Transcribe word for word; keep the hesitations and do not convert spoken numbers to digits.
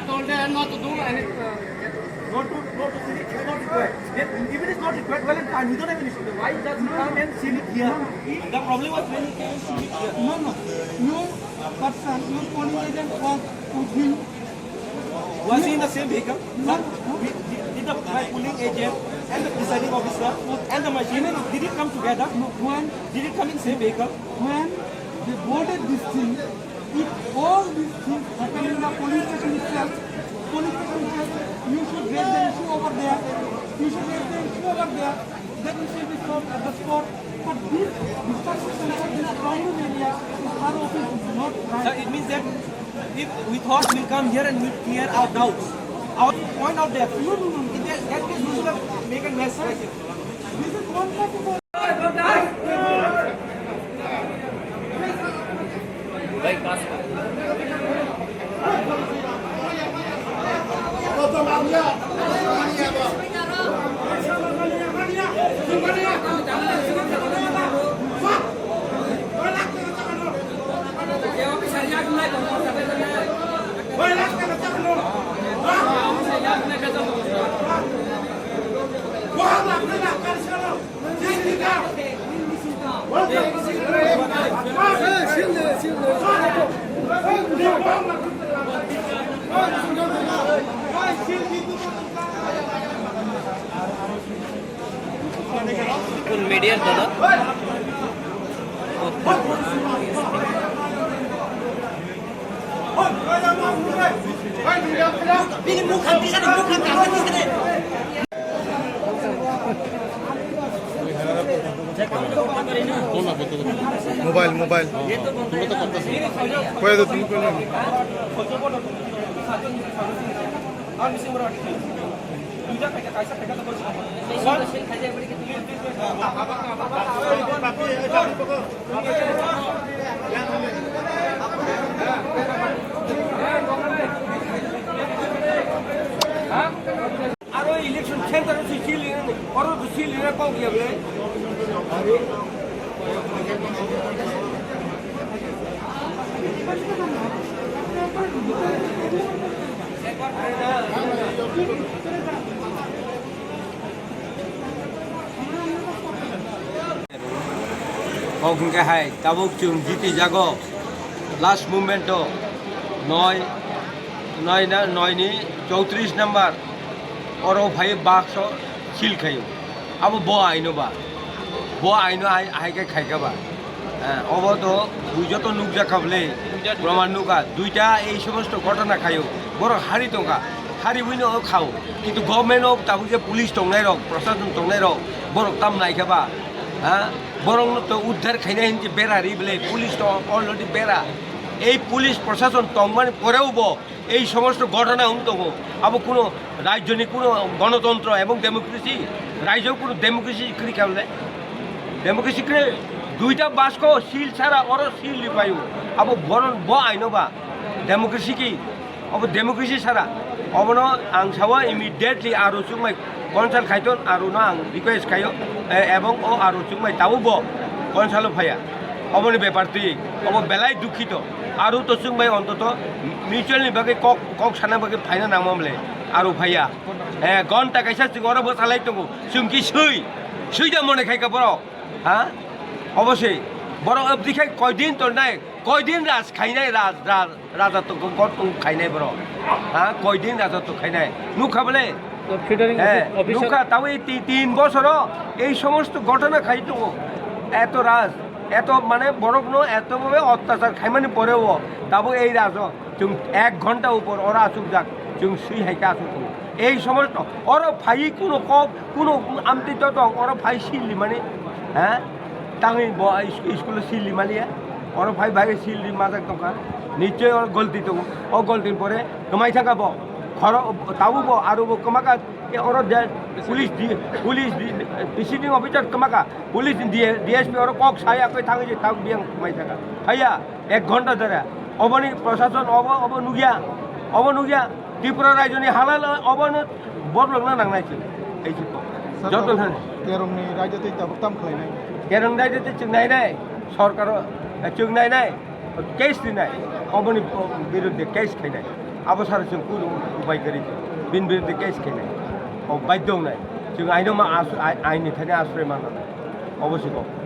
Told them not to do any, uh, not to, not to see it, not required. Then if it is not required, well and fine, we don't have an issue. Why does he come and seal it here? The problem was when he came and seal it here. No, no. No person, no polling agent was with him. Was he in the same vehicle? No, no. Did, did the, my polling agent and the presiding officer and the machine, did it come together? No, when, did it come in same vehicle? When they boarded this thing, if all these things happen in the police station itself, police station itself, you should raise the issue over there. You should raise the issue over there. Then it will be solved at the spot. But this disturbance and this problem area is our office is not right. Sir, it means that if we thought we'll come here and we'll clear our doubts, our point out there. No, no, no, no. In that, that case, we should have make a mess like it. This is one possible. কোন মিডিয়ার দাদা? Mobile, mobile. Koi to tum koi na. Aro election center o si chili nani, oro to chili na kok ya ble. Kok hwnkhe hai, tabuk chwng jiti jago, last movement o, noi, noi na, noi ni chowtris number, oro phai bakso seal khaio. Abo bo aino ba, bo aino hai, hai khe khai kha ba. Eh, obo to bui joto nukjak kha bwle, proman nukha. Duita ei somosto ghotona khaio, borok hari tongkha, hari buino o khao. Kintu government o tabuk je police tongnai rok, prosason tongnai rok, borok tam nai kha ba? Ha? Borokno to uddhar khainai hinwi bera ri bwle, police to already bera. Ei police prosason tongmani poreo bo ei somosto ghotona wng tongo. Abo kuno rajyoni kuno gonotontro ebong democracy, rajyo kuno democracy kwrwi kha bwle? Democracy kwrwi? Duita basko seal sara oro seal ri paio. Abo boron bo aino ba democracy ki? Obo democracy sara. Obono ang sao immediately aro chukmai consult khaiton, aro no ang request khaio, e, ebong o aro chukmai tabuk bo consult o phaiya. Oboni bepar twi, obo belai dukhito. Aro to chukmai ontoto mutual ni bagwi kok, kok sana bagwi phaina nangma mle aro phaiya. E, gonta kaisa chwng oro bwsalai tongo. Chwng ki swi, swi da mone khai ka borok. Ha? Oboswi borok abdi khai koidin tongnai? Koidin raj khainai, raj, raj, raja to go-, god tong khainai borok? Ha, koidin raja to khainai? Nukha bole? Federal Eh, officer. Nukha, tabo ei ti-, tin bosoro ei somosto ghotona khai tongo. Eto raj, eto mane borokno eto bhabe ottachar khaimani poreo tabo ei rajo chwng ek ghonta upor oro achukjak, chwng swi hai khe achuk tongo. Ei somosto oro phaiwi kuno kok, kuno amtwi to tong, oro phai sil rimani, ha? Tangwi bo is-, iskulo sil rimani ya? Oro phai bai sil ri majak tongkha. Nichoi oro golti tongo. O golti ni pore kwmai thangkha bo. Khoro tabuk bo aro bo kwmaka, e oro de police di, police di, presiding officer kwmaka. Police di, D S P oro kok saya koi thangwi je tabuk biyang kwmai thangkha. Haiya. Ek ghonta dhore. Oboni prosason obo, obo nukya. Obo nukya. Tripura rajyoni halal obono borlokna nangnai chwng. Ei chwng. Sir, Joto thani. Kerongni rajyatwi tabuk tam khlainai? Kerong rajyatwi chwng nainai. Sorkaro, eh, chwng nainai. Case rinai. Oboni biruddhe case khainai. Abo sara chwng kunu upai kwrwi bini biruddhe case khainai. O baidhyo wngnai. Chwng aino ma asu-, ai-, aini thani asroi manna. Obo se kok.